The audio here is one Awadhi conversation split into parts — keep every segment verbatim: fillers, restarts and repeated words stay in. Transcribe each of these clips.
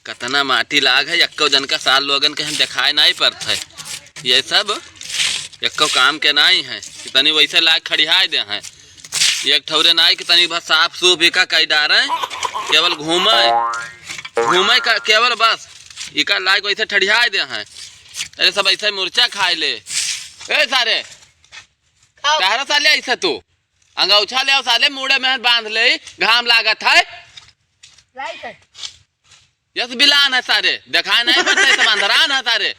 कतना माटी लाग है, एक्को जन का सार लोगन के हम देखाए नाई पड़त है। ये सब एक्को काम के नाई है, कि तनी वैसे लाग खड़ियाए दे हैं। एक ठौरे नाई कि तनी बस साफ सूफ इका कई डारे, केवल घूमे, घूमे का केवल बस इका लाग वैसे ठड़ियाए दे हैं। अरे सब ऐसे मुर्चा खाए ले। ए सारे, का? टहरा साले ऐसे तू। अंगौछा ले आओ साले, मूड़े में बांध ले, घाम लागत है। लाइट है। यस बिलान है सारे, देखाए नहीं पड़ता है, सब अंधरान है सारे।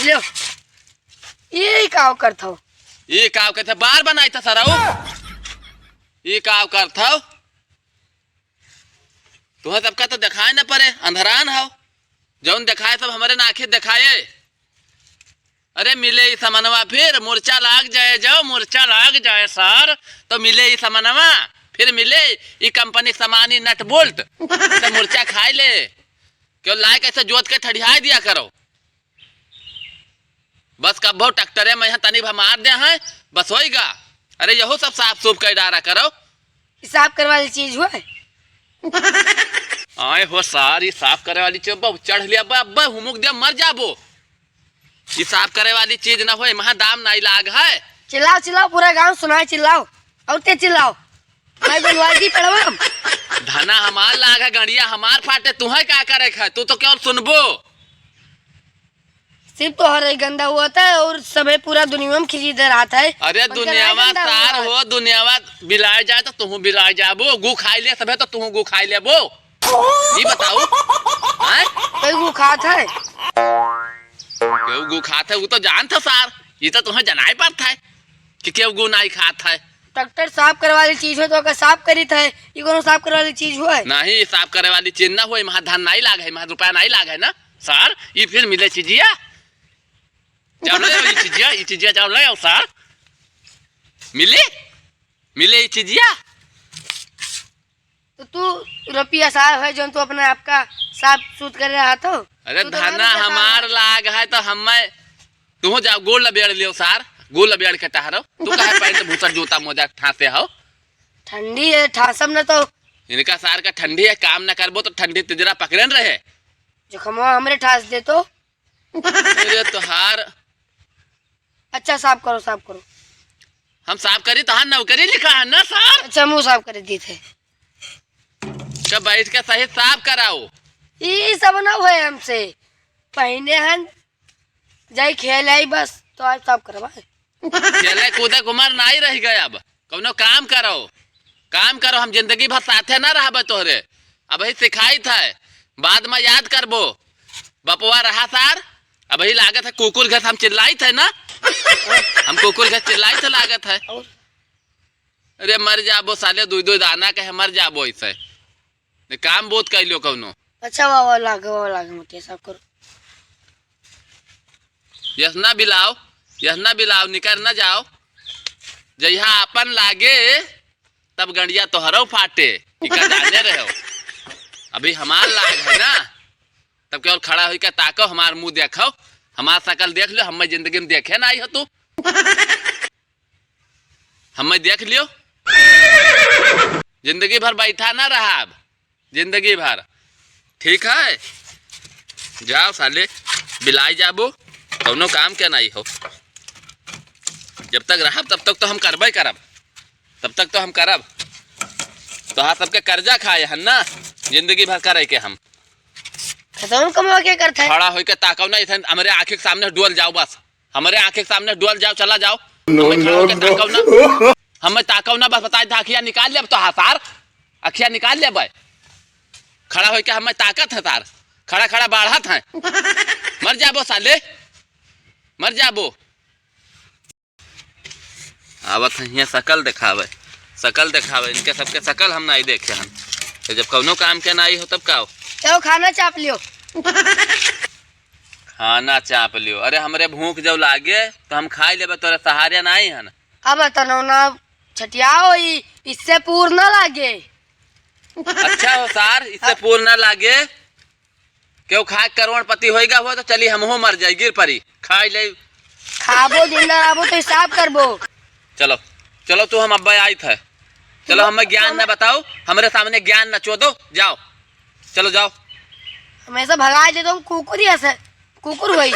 लो, ये काव करत हो? ये काव करत हो? बार बनाई था सराऊ। ये काव करत हो? तुहें सबका तो देखाए न पड़े, अंधरान हो। जौन देखाए सब हमरे नाखे देखाए। अरे मिले ई समनवा फिर, मुर्चा लाग जाए, जाओ मुर्चा लाग जाए सर, तो मिले ई समनवा, फिर मिले ई कंपनी के सामानी नट बोल्ट, तो मुर्चा खाए ले। क्यों लाए कैसे जोत के ठड़ियाए दिया करो। बस कब्बो ट्रैक्टरे में यहाँ तनी भा मार दे हैं, बस होइगा। अरे यहू सब साफ सूफ कर डारा करो। ई साफ करे वाली चीज हुआ है? आए हो सार, ई साफ करे वाली चीज, अब्बा चढ़ लिया, अब्बा, अब्बा हुमुक दे, मर जाबो। ई साफ करे वाली चीज ना होए, महा दाम नाई लाग है। चिल्लाओ, चिल्लाओ, पूरा गांव सुनाए, चिल्लाओ, और तेज चिल्लाओ। मैं बनवाई दी पड़वा। धना हमार लाग है, गंडिया हमार फाटे, तुहे का करे है? तू तो केवल सुनबो। सिर्फ तोहरे गंदा हुआ था और सबे पूरा दुनिया में खिजी दे रहा था। अरे उनका दुनियावा गंदा सार हुआ। हो, दुनियावा बिलाए जाए तो तुहू बिलाए जाबो, गू खाई ले सबे तो तुहू गू खाई लेबो। ई बताओ, हैं? कोई गू खात है? केहू गू खात है, वो तो जानत है सार, ये तो तुम्हें जनाए पड़त है कि केहू गू नाई खात है। ट्रैक्टर साफ करे वाली चीज हो तो ओकर साफ करीत है, ई कोनो साफ करे वाली चीज हुआ है? नहीं, साफ करे वाली चीज ना हुआ, महा धन नाई लाग है, महा रुपया नाई लाग है ना सर, ई फिर मिले चीजिया। जाओ ले आओ ई चीजिया, ई चीजिया जाओ ले आओ सर, मिले, मिले ई चीजिया। तो तू रुपया साहब है, जौन तू अपने आप का साफ सुथ कर रहा था। अरे तू तो धना हमार लाग है, तो हमें, तू जाओ गोल लबेड़ लियो सार, गोल लबेड़ के टहरो। तू काहे पैंट भूसट जूता मोजा ठासे हो? ठंडी है, ठासम न तो। इनका सार का ठंडी है, काम न करबो तो ठंडी तिजरा पकड़न रहे। जखमवा हमरे ठास दे तो। अरे तोहार। अच्छा, साफ करो, साफ करो। हम साफ करी, तोहार नौकरी लिखा है ना सार? अच्छा, मुँह साफ कर दी थे। कब बैठ के सही साफ कराओ। ई सब ना हुए हमसे। पहिने हन, जाई खेल आई बस, तो आज साफ करवा। खेले कूदे के उमर नाई रह गए अब। कौनो काम करो, काम करो, हम जिंदगी भर साथे ना रहबे तोहरे। अबही सिखाइत है, बाद में याद करबो। बपवा रहा सार, अबही लागत है कुकुर घस हम चिल्लाइत है ना, हम कुकुर घस चिल्लाइत है लागत है। और? अरे मर जाबो साले, दुई दुई दाना के है, मर जाबो ऐसे। ने काम बहुत कैलियो कौनो। अच्छा, वाह, वाह, लागे, वाह, लागे, मुठिया साफ करो। यस ना बिलाओ, यस ना बिलाओ, निकर ना जाओ। जहिया आपन लागे, तब गंडिया तोहरो फाटे, इका जाने रहो। अभी हमार लाग है ना, तब केवल खड़ा होइके ताको, हमार मुँह देखो, हमार शकल देख लो, हमें जिंदगी में देखे ना आई हो तू। हमें देख लियो, जिंदगी भर बैठा ना रहब, जिंदगी भर। ठीक है, जाओ साले, बिलाई जाबो, कौनो काम के नहीं हो। जब तक रहब तब तक तो हम करबे करब, तब तक तो हम करब। तोहार सबके कर्जा खाए हन ना, जिंदगी भर करे के हम। खतौन कमवा के करत है? खड़ा होइके ताकव ना, इथन हमरे आँखी के सामने डुअल जाओ बस। हमरे आँखी के सामने डुअल जाओ, चला जाओ। No, हमें खड़ा no, होइके no। ताकव ना। हमें ताकव ना, बस बताई था, अखिया निकाल लेब तो हाँ सार। अखिया निकाल लेब। खड़ा होइके हमें ताकत है सार। खड़ा खड़ा बाढ़त है। मर जाबो साले। मर जाबो। आवत है हियाँ शकल देखावे, शकल देखावे, इनके सबके शकल हम नाई देखे हन। तो जब कौनो काम के नाई हो तब का हो? चलो खाना चाप लियो। खाना चाप लियो? अरे हमरे भूख जब लागे तो हम खाई लेबे, तोरे सहारे नाई हन। अब तनौना छटिया होई, इससे पूर ना लागे। अच्छा हो सार, इससे पूर ना लागे। केहू खाए के करोड़पति होइगा हो तो चली हमहू मर जाई, गिर पड़ी, खाई ले। खाबो जिंदा रहबो तो हिसाब करबो। चलो, चलो तू हम अब्बे आइत है। चलो, हमें ज्ञान ना बताओ, हमरे सामने ज्ञान ना चोदो, जाओ, चलो जाओ। हमेशा भगाए दे तुम, कुकुर ही ऐसे, कुकुर होई।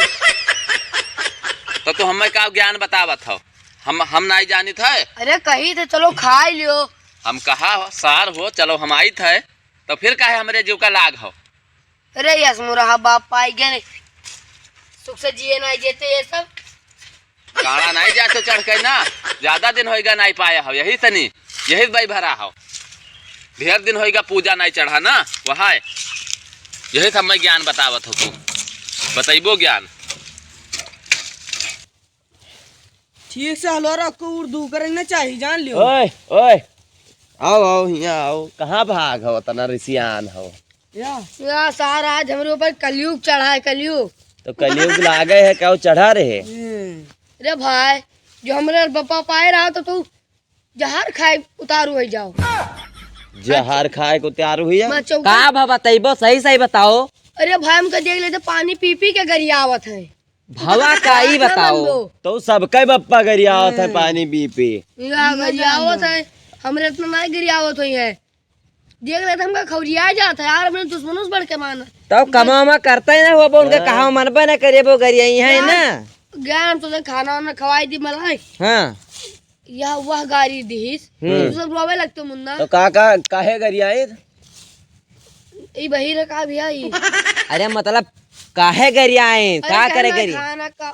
तो तू हमें का ज्ञान बतावत हो? हम, हम नाई जानित है। अरे कही थे चलो खाई लियो। हम कहा हो, सार हो, चलो हम आइत है, तो फिर काहे हमरे जीव का लाग हो? अरे यस मोरा हा बाप पाई गए, सुख से जिए ना जेते ये सब। काड़ा नाई जाते चढ़ के ना, ज्यादा दिन होइगा नाई पाया हो, यही तनी, यही बाई भरा हो। ढेर दिन होइगा पूजा नाई चढ़ा ना, वहाय। यही सब मैं ज्ञान बतावत हो तू, बतैबो ज्ञान। ठीक से हलो रखो, उर्दू करे ना चाहिए, जान लियो। ओए, ओए, आओ, आओ, हियाँ आओ। कहाँ भाग हो, तना रिसियान हो? या। या सार, आज हमरे ऊपर कलयुग चढ़ा है, कलयुग। तो कलयुग लागे है, क्या वो चढ़ा रहे? हम्म। अरे भाई, जो हमरे बप्पा पाए रहा तो तू जहर खाए उतारू हो जाओ। जहर खाए को तैयार हुई है? मैं चौका का भा बतैबो, सही सही बताओ। अरे भाई, हमका देख लेते, पानी पी पी के गरियावत है। भवा का ई का बताओ। बनबो? तो सबके बप्पा गरियावत है हम्म। पानी पी पी। या गरियावत है, हमरे इतना ना गरियावत होई है। देख लेते हमका खौरिया जात है यार, अपने दुश्मनों से बढ़ के माना। तब कमा वमा करते ही ना हो, उनका हाँ। कहा मनबे ना करे, वो गरियाई है यार, ना। गया हम तुझे खाना वाना खवाई दी मलाई। हाँ। यह वह गारी दिहिस, हम्म। तू सब रोवे लगते मुन्ना। तो का, का, काहे गरियाई? ई बहिर का भैया ई। अरे मतलब काहे गरियाई? अरे का करे कहना करी? खाना का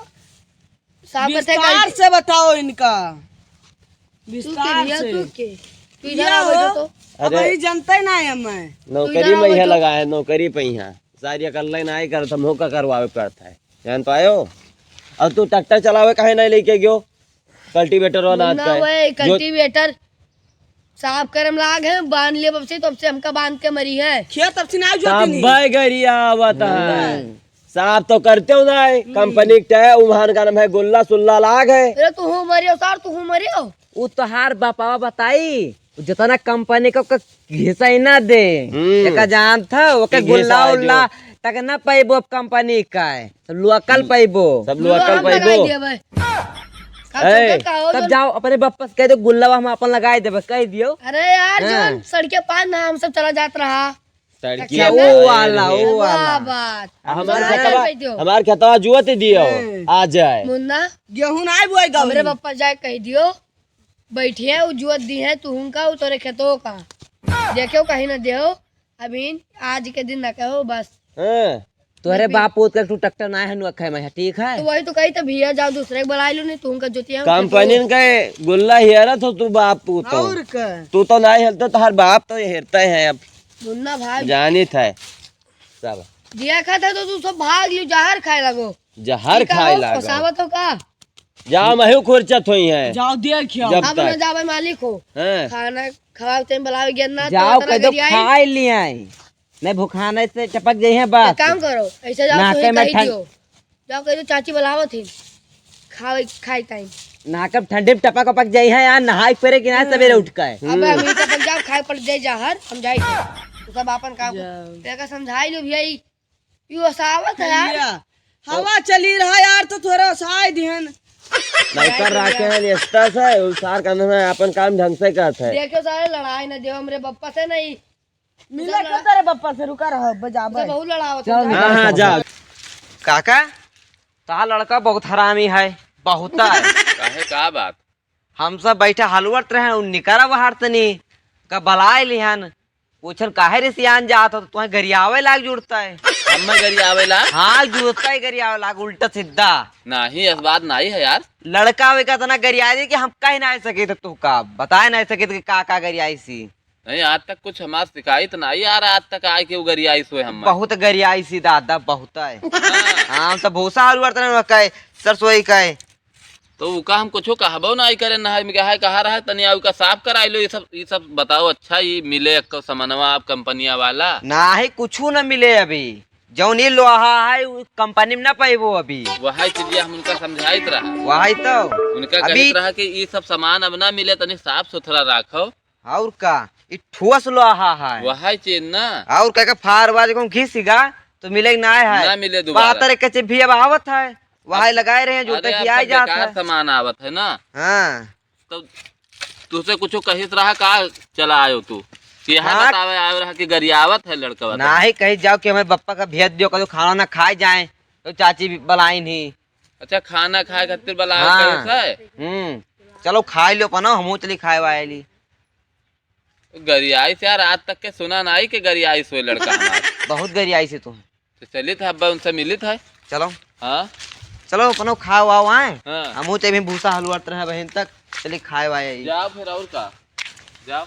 साफ करते विस्तार करी। से बताओ इनका। तू के विस्तार भैया, से। तू के? तू इधर किया आओ हो? बैठो तो। अब अरे। वही जनते ना है मैं। नौकरी इधर आओ में यह बैठो। लगा है, नौकरी पे यहाँ। सारी अकल नहीं करत, हम का करवावे पड़ता है। जान पायो? और तू ट्रैक्टर चलावे काहे नहीं लेके गयो? कल्टीवेटर वाला मुन्ना आता है। वही जो कल्टीवेटर साफ करम लाग है, बांध ले बब से, तब से हमका बांध के मरी है। खेत अब सिनाई जोती नहीं। तब्बे गरियावत है। हम्म। साफ तो करते हो ना, हम्म। कंपनी के है, उम्हान का नाम है गुल्ला सुल्ला लाग है। अरे तू हूँ मरियो सार, तू हूँ मरियो। उ तोहार बापावा बताई, उ जितना कंपनी का ओकर घिसाई ना दे। हम्म। एका जानत है, ओके कि गुल्ला घिसाई उल्ला जो। तक ना पैबो अब कंपनी का है। सब लोकल हम्म। पैबो। सब लोकल हम पैबो। लगाई देबे। का ए, चौका का हो तब जन? जाओ अपने बप्पा से कह दो, गुल्लावा हम अपन लगाई देबे, कह दियो। अरे यार, हाँ। जवन सड़के पार ना हम सब चला जात रहा। सड़किया अच्छा, पे वो है, वाला, है। वो वाला। बात। आ, हमार हम खेतवा, सब कह दियो। हमार खेतवा जुआ ते दियो, हम्म। आ जाए। मुन्ना, गेहूं ना बोए गाँव हमरे में। बप्पा जाए कह दियो, बैठिए, उ जुअत दी है, तू हुनका, उ तोरे खेतो का। देखो कहीं ना देहो, अभी आज के दिन ना कहो, बस। हाँ। तोहरे बाप पूत का तू ट्रैक्टर ना है, नुआ खाए में है, ठीक है? तो वही तो कही तो भैया जाओ दूसरे के बुला लो, नहीं तू उनका जोतिया कंपनी के गुल्ला हेरत हो तू बाप पूत हो। और का? तू तो ना हेरत, तोहर बाप तो हेरता है अब। मुन्ना भाई। जानित है सब। दिया खाता तो तू सब भाग लियो, जहर खाए लगो। जहर ठीक है, खाए हो, लागो। फसावत हो का? जाओ, महू खुरचत होई है। जाओ, देखियो। जब अब तक। ना जावे मालिक हो। हाँ। खाना खवाओ, तेम बुलावे, गिरना, जाओ, तेरा कह दो, गरियाई। खाए ले आई। नहीं, भुखाने से टपक जाई है बस। एक काम करो, ऐसे जाओ, नाके तू ही में कही ठंड- दियो। जाओ, कह दो, चाची बुलावत ही। खावे, खाई टाइम। नाके में ठंडी में टपक वपक जाई है, यार, नहाई परे कि ना हम्म। सवेरे उठ के। अब हम ही टपक जाओ, खाए पड़ जाए जहर, हम जाई थे। तू सब आपन काम कर। जाओ। तेरे का समझाई लो भैया, ई यू हसावत है यार। भैया, हवा चली रहा यार, तो थोड़ा हसाए दिहन। नौकर राखे हैं, रिश्ता से, उ सार का नाम है, अपन काम ढंग से करत है। देखो सारे, लड़ाई न देव हमरे बप्पा से नहीं। मिला उधर क्यों लड़ा- तेरे बप्पा से, रुका रहा, बजा उधर भाई। बहुत लड़ावत चल, है। हाँ, हाँ, जा। काका, ता लड़का बहुत हरामी है, बहुत है। काहे, का बात? हम सब बैठा हलवत रहे, उ निकरा बाहर तनी, का बलाए लिहन, पूछन काहे रे सियान जात हो, तो तुहें गरियावे लाग जुड़ता है। हमें गरियावे लाग? हाँ, जुड़ता है गरियावे लाग, उल्टा सीधा। नहीं, इस बात नहीं है यार। लड़का वे का इतना गरियाए दे कि हम कह नहीं सके थे तू का, बताए नहीं सके थे कि का का गरियाई सी। नहीं, आज तक कुछ हमार शिकायत नहीं यार, आज तक आए के उ गरियाई सोए हम। बहुत गरियाई सी दादा, बहुत है। हाँ। हाँ, हम तो भूसा हलवत रहे, कहे सरसोई कहे। तो उका हम कुछो कहबो नाई करे, ना है, कहा रहा, तनी उका साफ कराई लो, ये सब, ये सब बताओ, अच्छा, ये मिले एक समनवा आप कंपनिया वाला? नाही, कुछू न मिले अभी। जौन ये लोहा है, उ कंपनी में ना पैबो अभी। वही चीजिया हम उनका समझाइत रहा। वही तो। उनका अभी कहत रहा कि ये सब सामान अब ना मिले, तनी साफ सुथरा राखो। और का, ई ठोस लोहा है। वही चीज ना। और का, का फार बाज को घिस गा, तो मिले ना है। ना मिले दोबारा। बहत्तर एक के भी अब आवत है। वही अब लगाए रहे हैं, जो अरे, तक अब ही आ सब जात बेकार है। सामान आवत है ना। हाँ। तो तुसे कुछ कहित रहा का? चला आयो तू। कि है हाँ। बतावे आयो रहा कि गरियावत है लड़का बता। नाही कही जाओ कि हमारे बप्पा का भेज दियो, कदो खाना ना खाए जाए, तो चाची भी बलाइन ही। अच्छा, खाना खाए खातिर बलावे हाँ। कहित है? हम्म, चलो खाए लो पनो, हमहू चली खाए वाए ली। गरियाई से यार, आज तक के सुना नाही कि गरियाई सोए लड़का हमार। बहुत गरियाई से तू। तो चलित है, अब्बा उनसे मिलित है। चलो। हाँ। चलो, अपनो खाओ आओ आए। हाँ। हमहू ते भी भूसा हलवात रहे बहिन तक, चली खाए वाए आई। जाओ फिर, और का? जाओ।